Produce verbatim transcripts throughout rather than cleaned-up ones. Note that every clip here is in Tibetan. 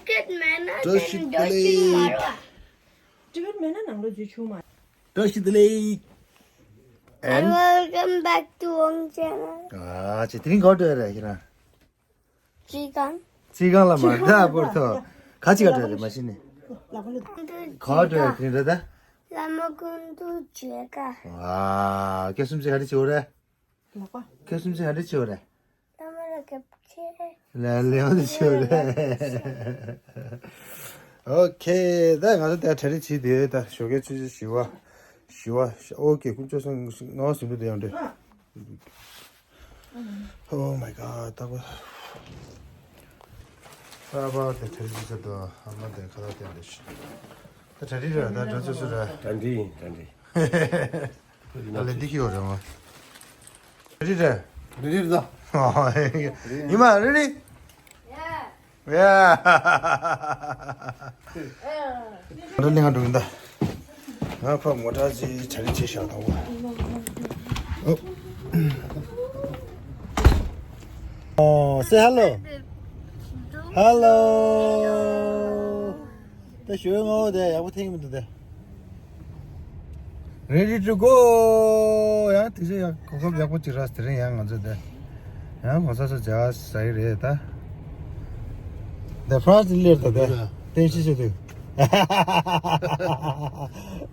ཊིག་ཊི་མེད་ན་བཀྲ་ཤིས་བདེ་ལེགས། ཊིག་ཊི་མེད་ན་ནང་ལོགས་འཛུལ་ཆོག་མ། བཀྲ་ཤིས་བདེ་ལེགས། And welcome back to Wong Channel. ཨ་ཅེ་དེ་རིང་ག་པར་འགྲོ་ཡ་རེད་ཁྱེད་རང་། ཅི་གང་། ཅི་གང་ལ་མ་ད་བོར་ཐོ། ག་ཅི་ག་འགྲོ་ཡ་རེད་མ་ཤེས་ནི། ག་པར་འགྲོ་ཡ་དེ་རིང་རེད་ད། བླ་མ་ཀུན་ཏུ་མཇལ་ཁ། ཨ་ཁྱེད་སུམ་ཅེ་ག་རེ་བྱེད་འོ་རེད། ལག་པ། ཁྱོད་སུམ་ཅུ་ཧ་འདྲི་ཆེ་བ་རེད། ལ་མ་ལ་ཁབ་ཆེ། ལ་ལེ་བ་དུ་ཆེ་བ་རེད། ཨོ་ཁེ། ད་ང་ཚོ་ད་གྲ་སྒྲིག་བྱེད་དེ་ད་ཞོགས་ཀའི་ཆུ་ཚོད་བཞི་པ། བཞི་པ། ཨོ་ཁེ། དཀོན་མཆོག་གསུམ་ལྔ་པ་ཟིན་པོ་དེ་ཡང་འདྲི། Oh my god. ད་པ། ད་པ་དེ་གྲ་སྒྲིག་བྱེད་དོ། ཨ་མ་དེ་ཁ་ལག་སྟེར་འདི་ཤི། ད་གྲ་སྒྲིག་རེད། ད་འགྲོ་ཆུ་ཚོད་རེད། གྲ་སྒྲིག་གྲ་སྒྲིག་ཨ་ལེ་འདི་ཁྱི་ཡོད་རེད་མ། རེ་རེ། རེ་རེ་རེད། ཡིན་མ་རེ་རེ། ཡ། ང་ཚོ་གླིང་ང་འགྲོ་གི་ཡིན་ད། ང་ཕ་མོ་ཊ་ཅིག་གྲ་སྒྲིག་བྱས་བཞག་དང་བ། ཨོ། Say hello. Hello. ད་ཞོའི་ངོ་བོ་དེ་ཡག་པོ་ཐེངས་མི་འདུག་དེ། Ready to go. ཡང་དེ་ཚོ་ཡང་གོ་སྐབས་ཡག་པོ་ཅིག་རག་དེ་རིང་ཡང་ང་ཚོ་དེ། ཡང་གོང་ས་ཚོ་མཇལ་ཟ་ཡི་རེད་ད། The first leader ད་དེ། བསྟན་བཤིག་བྱེད་དུས།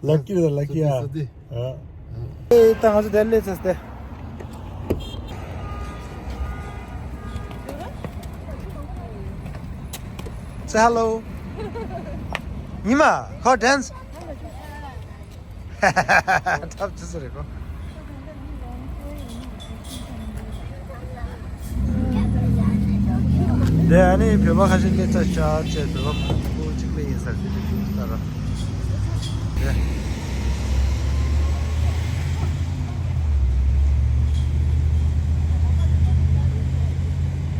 Lucky ད་lucky ཨ། ཨ། ཨེ་ད་ང་ཚོ་དེར་སླེབས་ཚར་ཏེ། Say hello. ཉི་མ། ཁོ་dance. ཐབས་ཅི་ཟེར་རེད་ཁོ། དེ་ཨ་ནི་བོད་པ་ཁ་ཤས་སླེབས་ཚར་ཤག་ཅེས་བོད་པ་མང་པོ་གཅིག་སླེབས་ཡིན་ས་དེ་དེ་ཤུགས་ལྟར། དེ།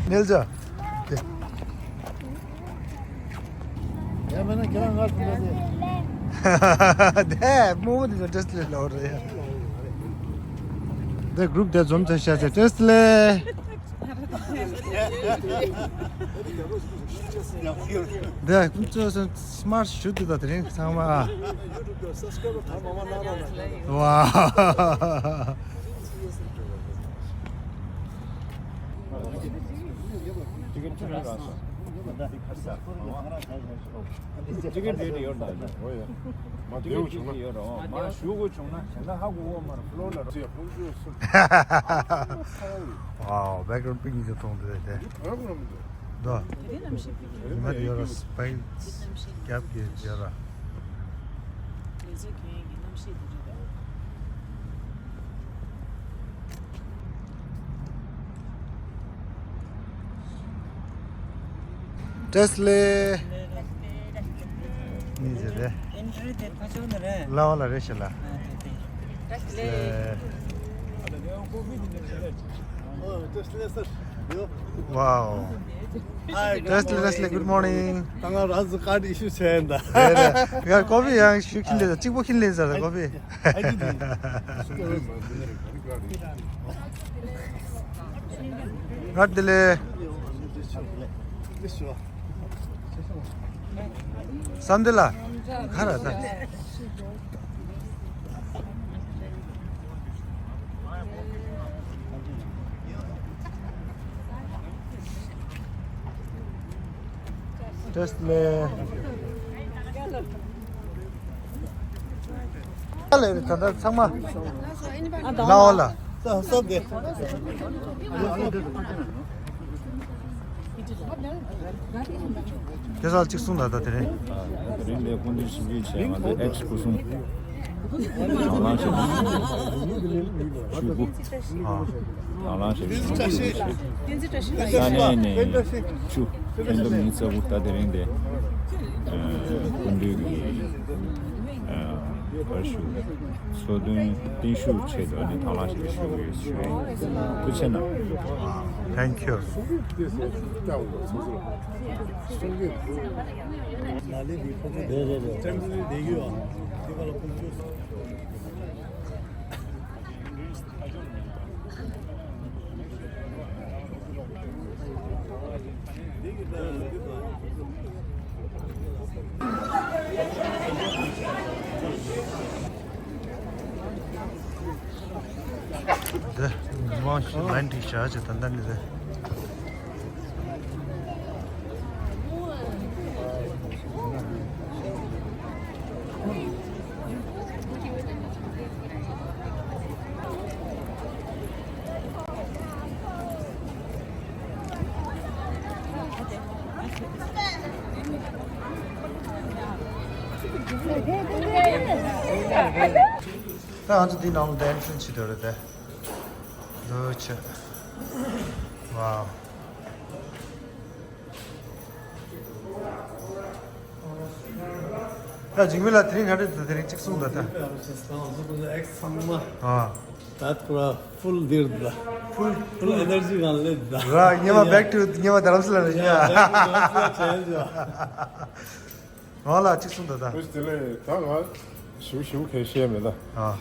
ནེལ་ཇ། དེ། ཡ་མེད་ན་ཁྱེད་རང་ང་ཐུག་ཟེར། དེ་མོ་དེ་ཚོ་ཏྲེས་ལེ་ལོ་རེད། དེ་གུ་རུབ་དེ་འཛོམས་ཚར་ཤག་ཅེས་ཏྲེས་ལེ། འདི་ཁོང་ཚོ་སི་མཱར་ཊི་ཞུ་དུས་ད་དེ་རིང་ཚང་མ། ཝའོ། ཅི་གེ་འདྲེ་འདྲེ་ཡོད་ད། ཨོ་ཡ། མ་བདེ་བོ་བྱུང་ན། ཡོད་རོ། མ་ཞུ་དགོས་བྱུང་ན་དེ་འདྲ་ཧ་གོ་གོ་མ་རེད། ཕློ་ལ་རོ། ཅེས་ཁོང་ཚོས་སུ། ཝའོ། བེག་གྷ་རའུན་ཌི་པིག་ཉིས་ཀ་མཐོང་དེ་དེ། ཨ་ཁོ་རང་མི་འདུག་དོ། དེ་རིང་གནམ་གཤིས་ཕི་ཕི་ཉི་མ་དེ་ཡོད་ར་སི་པའི་རྒྱབ་ཀྱི་ཡོད་ར། ལས་བྱེད་ཁྱོན་ཡོངས་ཀྱི་གནམ་གཤིས་དེ་རེད་པས། ཏྲེས་ལེ། ནི་ཟེར་རེད། ཨེན་ཊི་རི་དེ་ཕ་ཆོག་ནི་རེད། ལ་བ་ལ་རེད་ཤི་ལ། ཨ་དེ་དེ། ཏྲེས་ལེ། ཨོ་ཏྲེས་ལེ་སར། ཡོ། ཝའོ། Hi, good morning. ཏྲེས་ལེ། Good morning. ད་ང་རང་ཚོ་ཀར་ཌི་ཨི་ཤུ་བྱས་ཡིན་ད། རེད་རེད། ཡ་ཀོ་ཕི་ཡང་ཞུ་ཁྱིན་ལེ་ད། གཅིག་པོ་ཁྱིན་ལེ་ཟེར་ད་ཀོ་ཕི། ཨ་ཅི་དེ། ང་དེ་ལེ། བསམ་དེ་ལ། ག་ར་ད། ཏྲེས་ལེ། ལ་ལ་ད་ད་ཚང་མ་ལ་འོ་ལ། དེ་སར་གཅིག་གསུང་ད་ད་དེ་རིང་། དེ་རིང་ལས་ཁུངས་འདི་ཞིབ་འཇུག་བྱས་ང་ཚོ་ཨེག་སི་སྐུ་སྲུང་། དང་བླངས་ཞབས་ཞུ་དགུ། དང་བླངས་ཞབས་ཞུ་དགུ། ས་གནས་ནས་བཅུ། ཁྱོན་བསྡོམས་ཉི་ཤུ་རྩ་དགུ། ད་དེ་རིང་དེ་སྐུ་མདུན་གྱི་བར་ཞུ། སོ་བདུན་བརྟན་བཞུགས་ཆེད་དུ་ཨ་ནི་དང་བླངས་ཞབས་ཞུ་ཞུ་གི་ཡོད་ཞུ་ཡིན། ཐུགས་རྗེ་གནང་། Thank you. ལན་འགྲིག་བྱ་བྱེད་ད་ལྟ་ནི་རེད། ད་ང་ཚོ་འདི་ནང་ལ་ཌན་སིང་བྱེད་འདོད་རེད་དེ། འདུག་ཆེ། ཝའོ། ད་འཇིགས་མེད་ལགས་དེ་རིང་ག་འདྲ་འདུག་དེ་རིང་གཅིག་གསུངས་དང་ད། ཨེག་ཚང་མ། ཨ། ད་ཁོ་ར་ཕུལ་འདིར་ད། ཕུལ། ཕུལ་ཨེ་ནར་ཇི་གང་ལེད་ད། ར་ཉེ་མ་བེག་ཊུ་ཉེ་མ་དྷ་རམ་ས་ལ་རེད་ཡ། ང་ལ་གཅིག་གསུངས་དང་ད། ཨོ་དེ་ལས་ད་ང་ཞིབ་ཞིབ་གས་བཤད་མེད་ད། ཨ།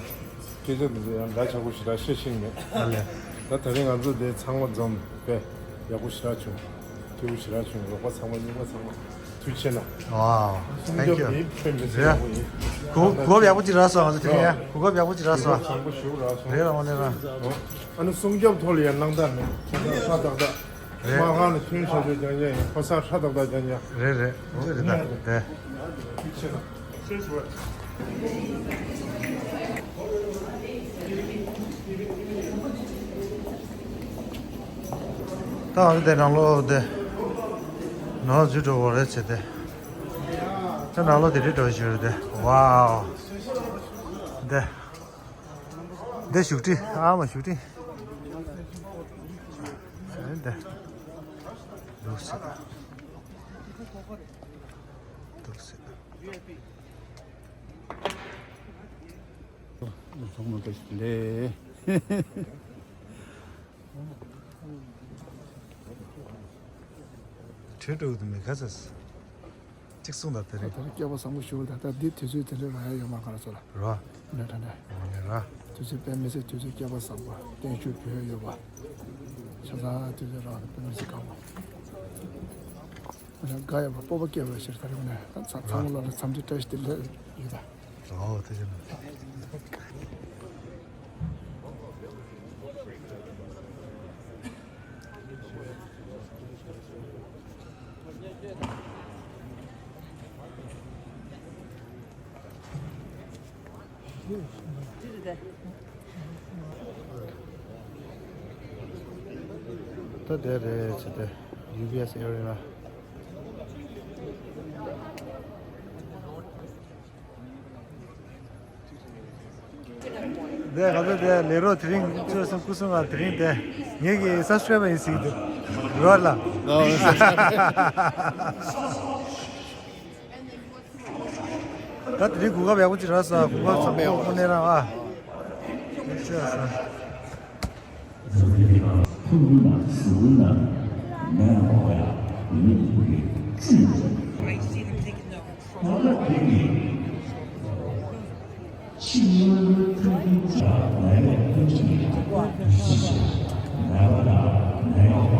སྐད་ཆ་འདི་ཚོ་ཡང་འདྲ་ཆགས་པོ་ཞེ་དྲག་བཤད་ཤེས་མེད། ཨ་ལེ། ད་དེ་རིང་ང་ཚོ་འདི་ཚང་མ་འཛོམས་པས་ཡག་པོ་ཞེ་དྲག་བྱུང་། སྐྱིད་པོ་ཞེ་དྲག་བྱུང་། རོགས་པ་ཚང་མ་རྙིང་པ་ཚང་མ་ཐུགས་རྗེ་ཆེ་གནང་། ཝའོ། སུམ་Thank you. རྒྱབ་འདི་ཁྱོན་མི་ཚེ་ཡག་པོ་ཡིན། གོ་གོ་སྐབས་ཡག་པོ་ཅིག་རག་སོང་། ང་ཚོ་དེ་རིང་ཡ་གོ་སྐབས་ཡག་པོ་ཅིག་རག་སོང་། བཟང་པོ་ཞིག་རག་སོང་། རེད་རང་ལེ་རང་། ཨ་ནི་སུམ་རྒྱབ་ཐོག་ལ་ཡང་སྣང་དག་མེད། ཁོ་ཚང་ཧྲ་ཏག་ཏག་རེད། སྨར་ཁམས་ལ་ཁྱོན་ཆེ་ཤོས་རྐྱང་རྐྱང་ཡིན། ཕོ་གསར་ཧྲ་ཏག་ཏག་རྐྱང་རྐྱང་། རེད་རེད། འདི་རེད་ད་རེད། ད་འོ་དེ་ནང་ལོགས་དེ་ནང་ལོགས་འཛུལ་འགྲོ་བ་རེད་ཟེར་ཏེ། ད་ནང་ལོགས་དེ་རིགས་འགྲོ་བཞིན་རེད་དེ། ཝའོ། དེ། འདི་བཞུགས་ཁྲི། ཨ་མ་བཞུགས་ཁྲི། འདི། འདུག་སེ། འདུག་སེ། ཚང་མ་བཀྲ་ཤིས་བདེ་ལེགས། ཁྲོད་འགྲོ་གི་འདུག་མེད་ཁ་ཟས། གཅིག་གསུངས་དང་དེ་རིང་། ད་ལྟ་སྐལ་བ་བཟང་པོ་ཞུ་བ་དང་། ད་འདི་དུས་ཚོད་དེ་འདྲ་རག་ཡ་ཡོད་མ་ག་ར་ཚོ་ལ། རོ། ནས་ད་ནས། རོ་ནས་ར། དུས་ཚོད་དཔེ་མི་སྲིད་དུས་ཚོད་སྐལ་བ་བཟང་པོ་བརྟན་བཞུགས་བོད་ཡོད་པ། ཆ་ཚང་དུས་ཚོད་རག་ན་དཔེ་མི་སྲིད་དགའ་པོ། ང་དགའ་ཡོད་པ་སྤོབས་པ་སྐྱེ་བའི་ཕྱིར་ད་རེས་ནས་ད་ཚ་ཚང་མ་ལ་འཚམས་འདྲི་བཀྲ་ཤིས་བདེ་ལེགས་ཡོད་པ། ཨོ་དེ་བཞིན། ད་དེ་རེད་ཟེར་ཏེ། ཡུ་བི་ཨེས་ཨེ་རི་ན། དེ་ག་ཚོད་དེ་ལས་རོགས་དེ་རིང་ཚོས་སུ་སྐུ་སྲུང་བ་དེ་རིང་དེ་ངེད་ཀྱི་སབ་སི་ཀ་རའི་བར་ཡིན་ཟིག་འདུག་རོགས་ལ། ད་དེ་རིང་གོ་སྐབས་ཡག་པོ་ཅིག་རག་སོང་། གོ་སྐབས་བཟང་པོ་དངོས་གནས་རང་ཨ། ཐུགས་ལ་ཟུག་ན་མེ་འོ་ཡ་མི་ཡི་ཅི། ང་ལ་དེ་ནི་ཕྱི་དངོས་པོའི་ཐུགས་ཀྱི་ཆ་ནས་ལས་ཀུན་གྱི་ཞི་ཞི་མེད་པ་དང་མེད་པ།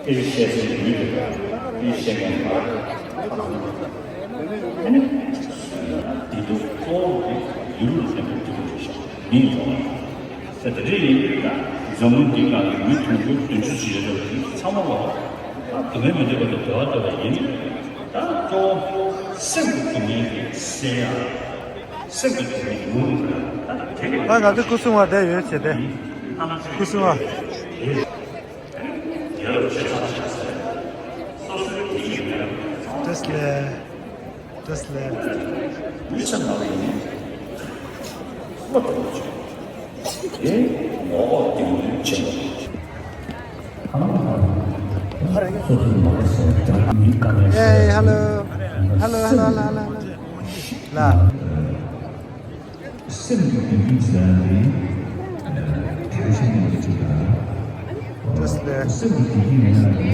དེ་བཤད་སའི་ཡུལ་དེ་དང་དེ་བཤད་མཁན་བར་ཨ་ནི་བདེ་སྡུག་གཙོ་བོ་དེ་ཡུལ་ལ་ལྷན་པའི་དེ་དང་དེ་བཞག་མིན་འགྲོ་བ། ད་དེ་འདྲ་ཡིན་དུས་ད་འཛམ་གླིང་འདིའི་ནང་གི་མི་དུང་ཕྱུར་བདུན་ཅུ་ཞིག་ཡོད་པ་དེ་ཚང་མ་ལ་ད་དེ་མིན་མི་འདོད་པ་དང་འབྲེལ་བ་འདོད་པ་ཡིན་དུས་ད་གཙོ་བོ་སེམས་ཀྱི་སྡུག་བསྔལ་དེ་སེལ་ཡག་སེམས་ཀྱི་སྡུག་བསྔལ་ངོ་བོ་ད་དེ་ལ། ད་ང་ཚོ་སྐུ་སྲུང་བ་བསྡད་ཡོད་བྱས་ཏེ། སྐུ་སྲུང་བ། བཀྲ་ཤིས་བདེ་ལེགས། བཀྲ་ཤིས་བདེ་ལེགས། Hey, hello. Hello, hello, hello, hello, hello. ལ། སེམས་ཀྱི་དོན་གྱི་ཟེར་ཡ་དེ། དྲན་ཤེས་ནི་གཅིག་དང་། བཀྲ་ཤིས་བདེ་ལེགས། སེམས་ཀྱི་དོན་གྱི་མེད་ན་དེ།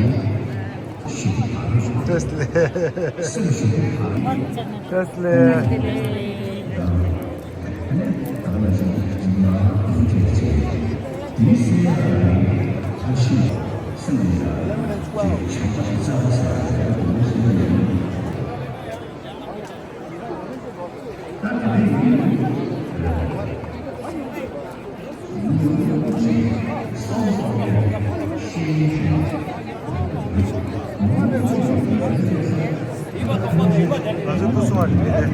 ཞི་བདེ་བག་ལེབ། བཀྲ་ཤིས་བདེ་ལེགས། སེམས་ཞི་བདེ་བག་ལེབ། བཀྲ་ཤིས་བདེ་ལེགས། དེའི་སེམས་ཡང་ཐ་ཤི་སེམས་ཡང་ཅིག་བྱང་ཆུབ་ཀྱི་རྩ་བ་ཟེར་བ་དེ་ཞིག་ཡིན། ད་དེ་ནས་ཡིན། ཡུལ་ཡོད་པ་ཅིག་ ང་ཚོའི་སྐུ་སྲུང་བ་རེད་དེ།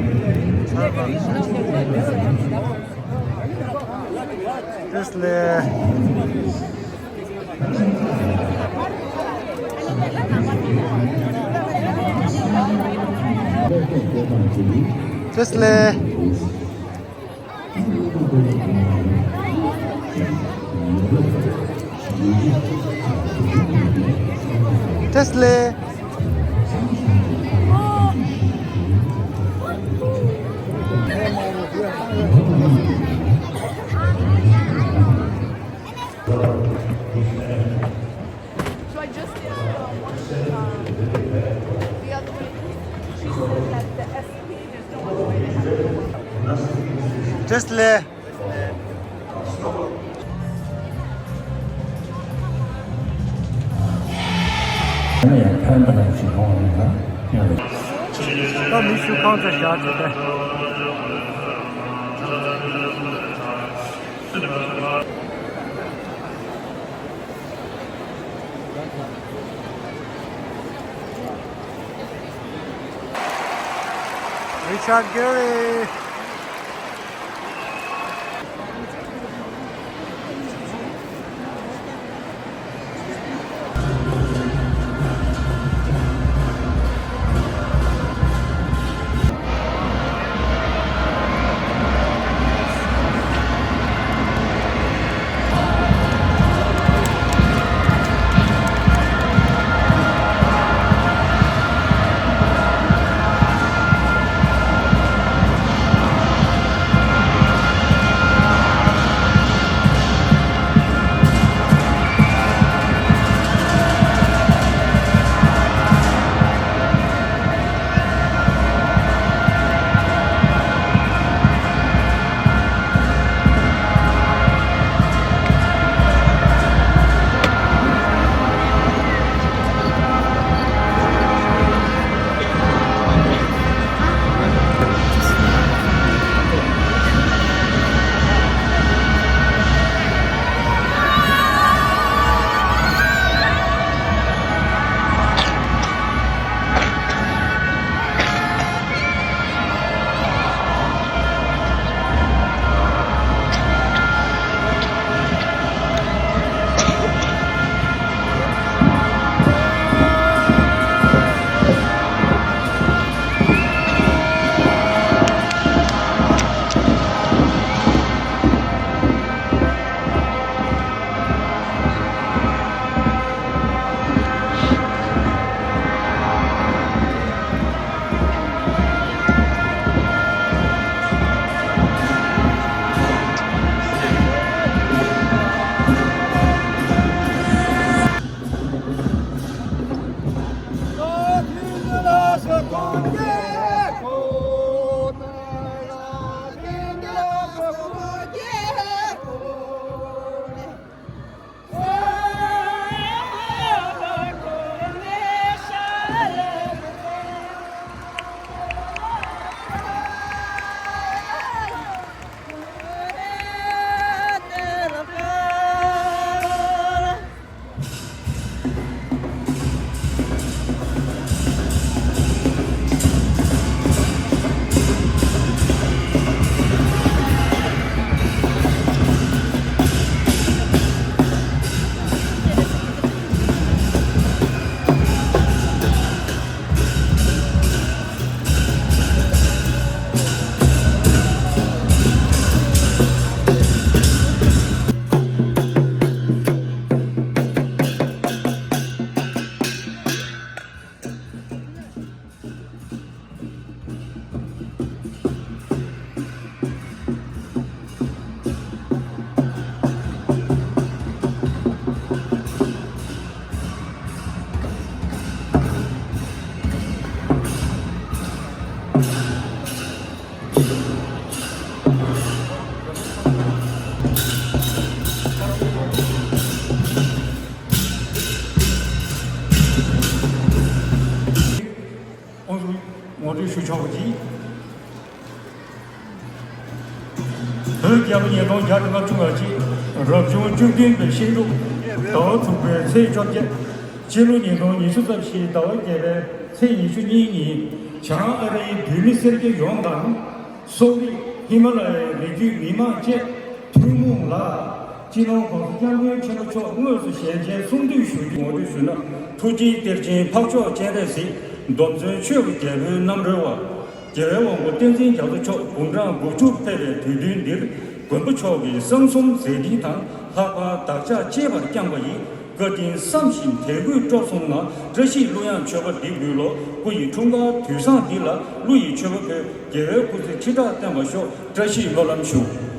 ཚར་བ། བཀྲ་ཤིས་བདེ་ལེགས། བཀྲ་ཤིས་བདེ་ལེགས། བཀྲ་ཤིས་བདེ་ལེགས། So I just did uh, one of the, um, the other week. She said that the S P, there's no other way to have it. བཀྲ་ཤིས་བདེ་ལེགས། ད་མི་ཤུགས་གང་ཙམ་བཞག་བྱས་ཏེ། Richard Gere. ཁོང་ཚོ་ངོ་སྤྲོད་ཞུ་ཆོག་པ་ཅིག་བོད་རྒྱལ་ལོ་ཉིས་སྟོང་བརྒྱ་དང་ལྔ་བཅུ་ང་གཅིག་རབ་བྱུང་བཅུ་བདུན་པའི་ཤིང་འབྲུག་ཟླ་བ་དྲུག་པའི་ཚེས་བཅོ་བརྒྱད། སྤྱི་ལོ་ཉིས་སྟོང་ཉི་ཤུ་རྩ་བཞིའི་ཟླ་བ་བརྒྱད་པའི་ ཚེས་ཉི་ཤུ་གཉིས་ཉིན་བྱང་ཨ་རིའི་བོད་མི་སེར་སྐྱ་ཡོངས་དང་། སོག་རིགས། ཧི་མ་ལ་ཡའི་རི་རྒྱུད་མི་མང་བཅས་ཐུན་མོང་ལ། སྤྱི་ནོར་༸གོང་ས་༸སྐྱབས་མགོན་ཆེན་པོ་མཆོག་དངོས་སུ་ཞལ་མཇལ་གསུང་འདུས་ཞུ་རྒྱུ། ངོ་སྤྲོད་ཞུ་ན། ཐུགས་རྗེའི་གཏེར་ཆེན་འཕགས་མཆོག་སྤྱན་རས་གཟིགས། སྡོམ་བརྩོན་ཆོས་ཀྱི་རྒྱལ་པོའི་རྣམ་རོལ་པ། རྒྱལ་བའི་དབང་པོ་བསྟན་འཛིན་རྒྱ་མཚོ་མཆོག་འབུམ་ཕྲག་དགུ་བཅུ་ཕེབས་པའི་དུས་སྟོན་འདིར། མགོན་པོ་མཆོག་གི་གསང་གསུམ་མཛད་འཕྲིན་དང་ལྷག་པར་བདག་ཅག་གཅེས་པར་བསྐྱངས་པ་ཡི་བཀའ་དྲིན་བསམ་ཞིང་དད་གུས་སྤྲོ་གསུམ་ངང་། བཀྲ་ཤིས་གླུ་དབྱངས་མཆོད་པ་འདི་འབུལ་ལོ། སྐུ་ཡི་འཁྲུངས་སྐར་དུས་བཟང་འདི་ལ་གླུ་ཡི་མཆོད་པ་ཕུལ། རྒྱལ་བའི་སྐུ་ཚེ་ཁྲི་ཕྲག་བརྟན་པར་ཤོག་བཀྲ་ཤིས་སྨོན་ལམ་ཞུ།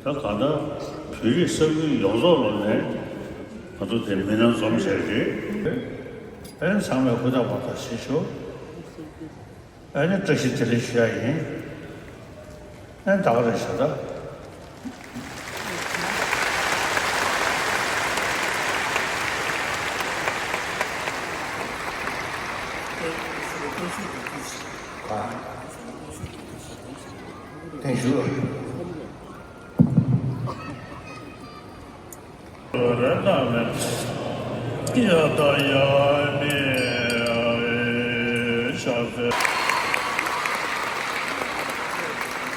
ད་གང་ལྟར་བོད་རིགས་ས་ཁུལ་ཡོངས་རྫོགས་ལོ་ནས་ང་ཚོ་དེ་མི་སྣ་འཛོམས་བྱས་རེད། ཨེ་ཚང་མས་ཧུར་ཐག་བར་ཐག་བྱེད་ཤོག་ཨ་ནི་བཀྲ་ཤིས་བདེ་ལེགས་ཞུ་ཡ་ཡིན། ཨ་ནི་ད་ག་རེ་ཞུ་ད། ཨ། བརྟན་བཞུགས།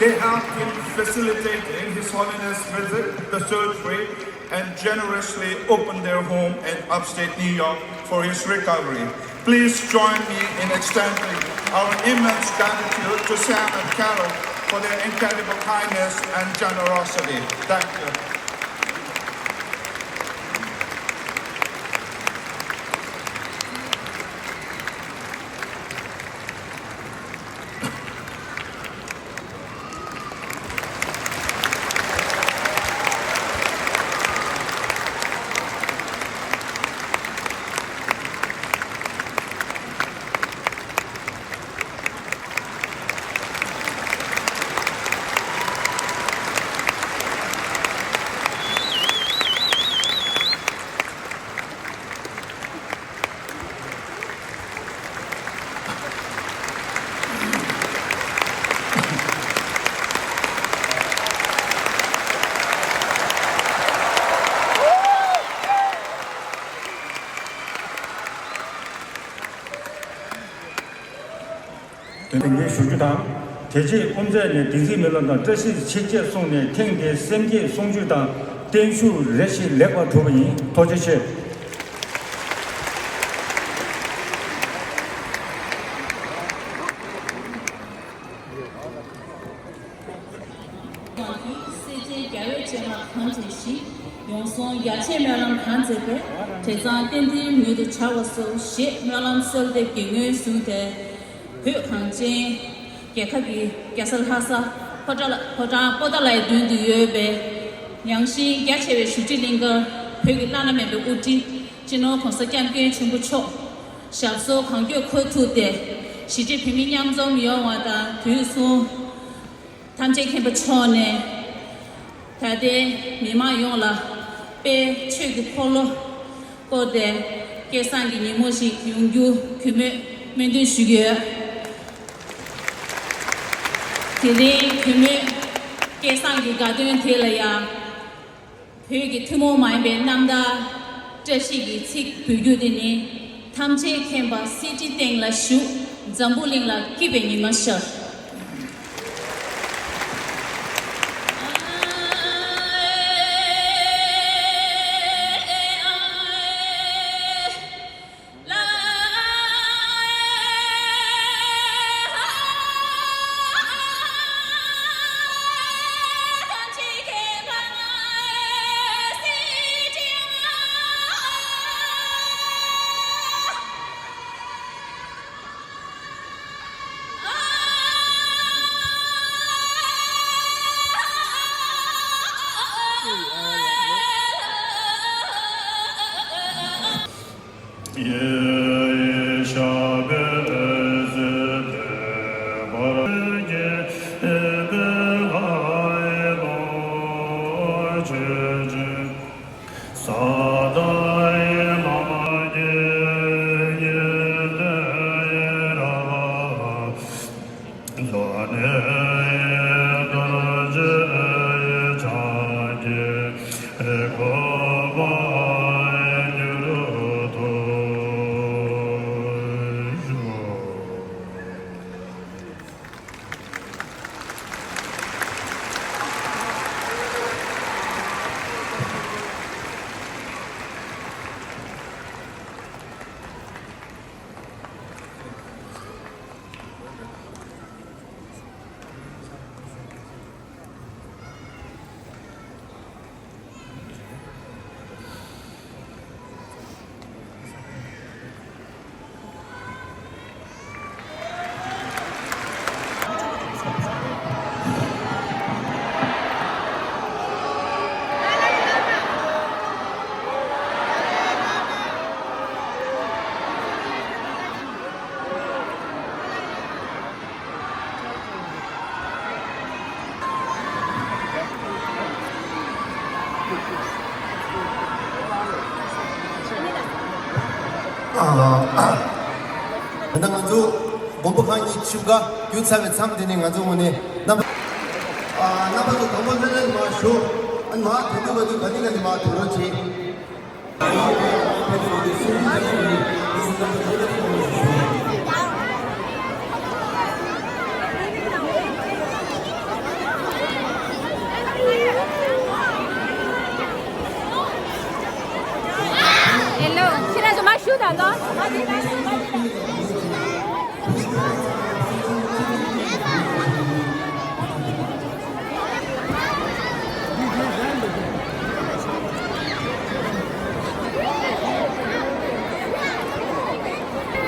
They have been facilitating His Holiness' visit, the surgery, and generously opened their home in upstate New York for his recovery. Please join me in extending our immense gratitude to Sam and Carol for their incredible kindness and generosity. Thank you. དོན་ངས་ཞུ་རྒྱུ་དང་། དེ་རྗེས་དབུ་མཛད་ནས་བདེ་སྐྱིད་སྨོན་ལམ་དང་བཀྲ་ཤིས་ཆིག་བརྒྱད་གསུངས་ནས་ཐེངས་འདིའི་སེམས་བསྐྱེད་གསུང་ཆོས་དང་བརྟན་བཞུགས་རེ་ཞིག་ལེགས་པར་གྲུབ་པ་ཡིན། ཐུགས་རྗེ་ཆེ། གང་དུས་སེར་སྐྱའི་རྒྱལ་བའི་སྤྱན་སྔར་གང་མཛད་ཞིང་། ཡོངས་བཟུང་རྒྱ་ཆེའི་སྨོན་ལམ་གང་མཛད་པའི། དེ་ཚང་རྟེན་འདིར་མྱུར་དུ་བྱ་བར་ཤོག་ཞེས་སྨོན་ལམ་གསོལ་འདེབས་ཀྱི་ངོས་བཟུང་སྟེ། བོད་གངས་ཅན་རྒྱལ་ཁབ་ཀྱི་རྒྱལ་ས་ལྷ་ས་ཕོ་བྲང་ཕོ་བྲང་པོ་ཏཱ་ལའི་མདུན་དུ་ཡོད་པའི་ཡངས་ཤིང་རྒྱ་ཆེ་བའི་བཞུགས་ཁྲི་གླིང་གར་བོད་ཀྱི་བླ་ན་མེད་པའི་དབུ་ཁྲིད་སྤྱི་ནོར་༸གོང་ས་༸སྐྱབས་མགོན་ཆེན་པོ་མཆོག་ཞབས་སོར་གང་མགྱོགས་འཁོད་ཐུབ་སྟེ། གཞིས་བྱེས་བོད་མི་མཉམ་འཛོམས་ཡོང་བ་དང་དུས་གསུམ། ཐམས་ཅད་མཁྱེན་པ་མཆོག་ནས་ད་ལྟའི་མི་མང་ཡོངས་ལ་དཔལ་ཆོས་ཀྱི་འཁོར་ལོ་བསྐོར་ཏེ་སྐལ་བཟང་གི་ཉིན་མོ་ཞིག་ཡོང་རྒྱུ་གུས་མོས་སྨོན་འདུན་ཞུ་གི་ཡོད། དེ་རིང་གུས་མོས་སྐལ་བཟང་གི་དགའ་སྟོན་དེ་ལ་ཡང་། བོད་ཀྱི་ཐུན་མོང་མ་ཡིན་པའི་རྣམ་ཐར་བཀྲ་ཤིས་ཀྱི་ཚིག་འབུལ་རྒྱུ་དེ་ནི། ཐམས་ཅད་མཁྱེན་པ་གསེར་ཁྲིའི་སྟེང་ལ་བཞུགས། འཛམ་བུ་གླིང་ལ་སྐྱིད་པའི་ཉི་མ་ཤར། ཞུ་ག་རྒྱུ་ཚ་བའི་མཚམས་དེ་ནས་ང་ཚོ་ངོས་ནས་རྣམ་པ། ཨ། རྣམ་པ་ཚོ་དང་པོ་ལྷན་རྒྱས་མར་བཞུགས། ཨ་ནི་མར་དུ་འདུག་ག་འདུག་ག་འདི་ལ་ནི་མར་དུ་རོགས་བྱེད། Hello, ཁྱེད་རང་ཚོ་མར་བཞུགས་དང་ནོ།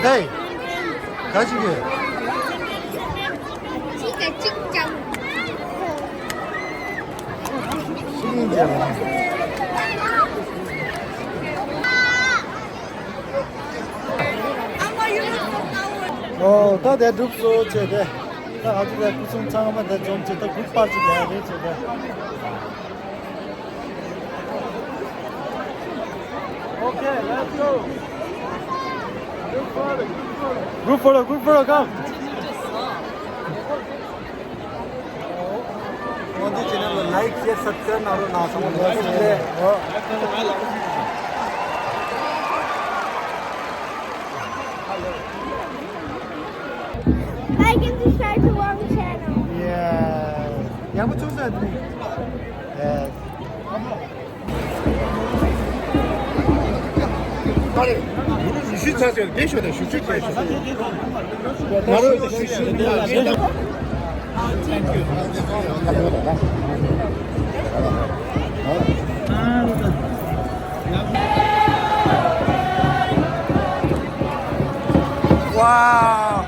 ཧེ། ག་ཅིག་གི་གཅིག་ག་གཅིག་ཀྱང་། ཤིང་རྒྱབ། ཨོ། ད་དེ་འགྲུབ་སོང་བྱས་ཏེ། ད་ང་ཚོ་དེ་སྐུ་སྲུང་ཚང་མ་དེ་འཛོམས་བྱས། ད་group photo་ཅིག་རྒྱག་རེད་བྱས་ཏེ། Okay, let's go. Group photo, group photo, come. ཁོང་ཚོའི་channel་ལ་like, share, subscribe་གནང་རོགས་གནང་། ཚང་མ་ལ་ལ་ལ། Like and subscribe to Wang channel. Yeah. ཡག་པོ་བྱུང་སོང་། ཡེ། ཨ་རེ། ཉི་ཤུ་ཚར་ཚར་བསྡད་ཤོག་དང་ཞུ་ཅིག་བྱས་ཤོག་ང་རང་ཞུ་ཞུ་ཞུ་ཞུ། Wow.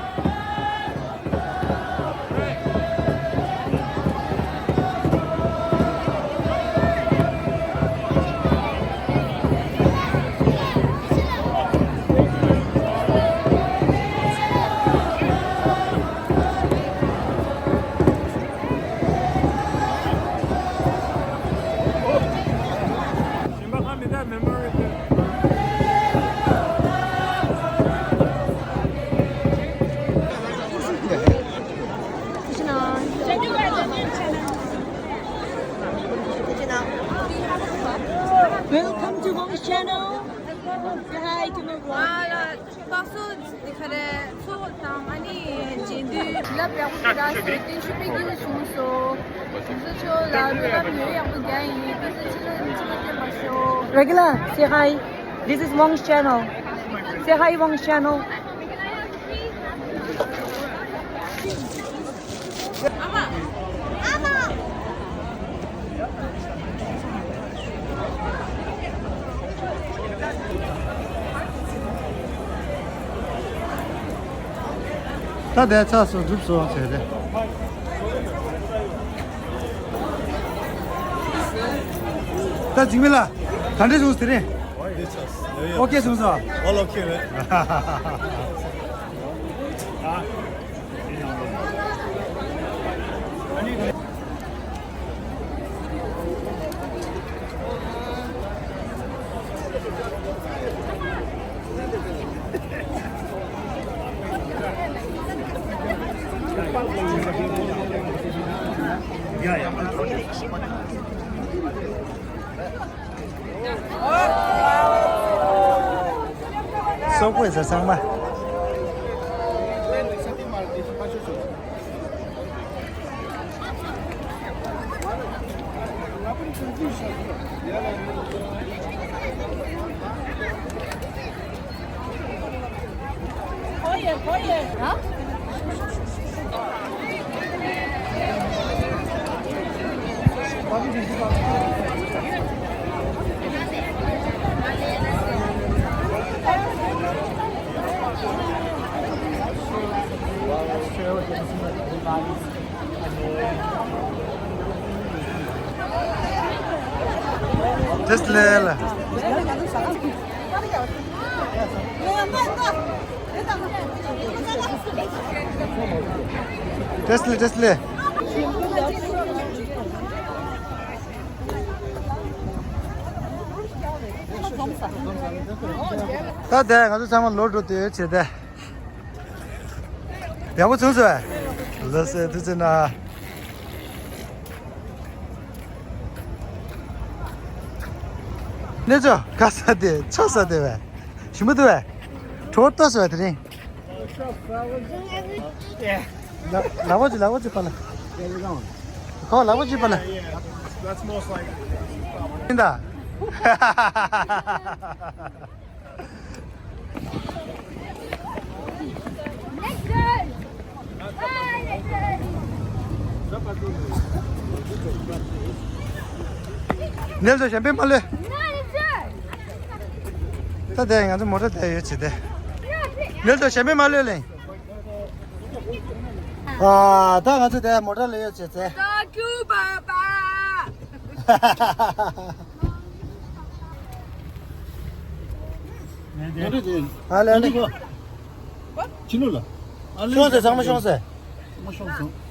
Welcome to Wang's channel. Say hi to my vlog. ལགས་སོ། འདི་ག་རེ། ཚོགས་དང་ཨ་ནི་རྗེས་མཐུན་བྱིན་རླབས་ཡག་པོ་ཞིག་རག་སོང་། བརྟན་བཞུགས་དཔེ་སྐྱིད་པོ་བྱུང་སོང་། དེ་ཚོ་ཚོ་ལ་སྨོན་ལམ་ཡོད་ཡག་པོ་རྒྱག་ཡིན། དེ་ཚོ་ཕྱི་ལོགས་ནས་ཕྱི་ལོགས་བསྟན་པར་ཤོག Regular, say hi. This is Wang's channel. Say hi, Wang's channel. ད་ལྟའི་ཚགས་སུ་གྲུབ་སོང་བྱས་ཏེ། ད་འཇིགས་མེད་ལགས། ག་འདྲ་བྱུང་ཟེར་རེད། ཨོ་ཁེ་བྱུང་སོང་། ཨོལ་ཨོ་ཁེ་རེད། སོག་པོ་ཟེར་ཚང་མ། Just ལས་ལ། Just ལས། Just ལས། ད་ལྟ་ང་ཚོ་ཚང་མ་ལོག་འགྲོ་དུས་བྱེད་དེ། ཡག་པོ་བྱུང་སོང་། ལགས་སོ། ཐུགས་རྗེ་གནང་། ནེ་ཅོ་ག་ས་དེ་ཆོ་ས་དེ་བས། ཞིམ་པོ་འདུག་བས། གྲོད་ལྟོགས་སོང་བས་དེ་རིང་། ལ་ལག་པ་ཅི་ལག་པ་ཅི་པ་ལ། ཁོ་ལག་པ་ཅི་པ་ལ། ཡིན་ད། ནེལ་ཚོ་གཞན་པའི་མ་ལོས། ད་དེ་ང་ཚོ་མོ་ཊ་དེ་ཡོད་ཆེ་དེ། ནེལ་ཚོ་གཞན་པའི་མ་ལོས་ལེ། ཨ་ད་ང་ཚོ་དེ་མོ་ཊ་ལ་ཡོད་ཆེ་ཚེ། ཨ་ལེ་ལེ། ཕྱི་ལོགས་ལ། ཨ་ལེ། ཤོང་ཟེར་ཚང་མ་ཤོང་ཟེར། ཚང་མ་ཤོང་སོང་།